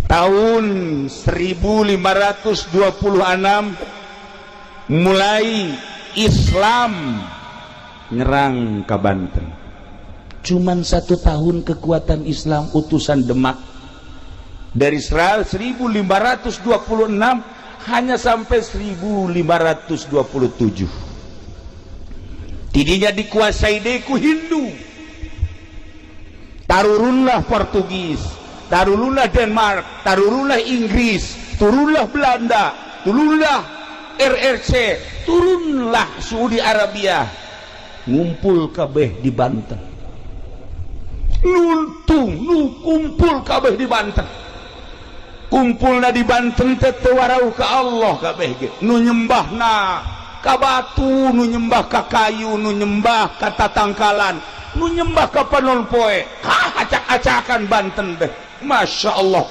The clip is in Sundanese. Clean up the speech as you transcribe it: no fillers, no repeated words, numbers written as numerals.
Tahun 1526 mulai Islam nyerang ke Banten. Cuman satu tahun kekuatan Islam, utusan Demak dari 1526 hanya sampai 1527. Tidinya dikuasai deui ku Hindu. Tarurunlah Portugis, tarurunlah Denmark, tarurunlah Inggris, turunlah Belanda, turunlah RRC, turunlah Saudi Arabia, ngumpul kabeh di Banten. Nuntung nu kumpul kabeh di Banten, kumpulna di Banten teh teu warauh ka Allah kabeh ge. Nu nyembahna ka batu, nu nyembah ka kayu, nu nyembah ka tatangkalan, nu nyembah ka panon poe. Acak-acakan Banten deh, Masya Allah.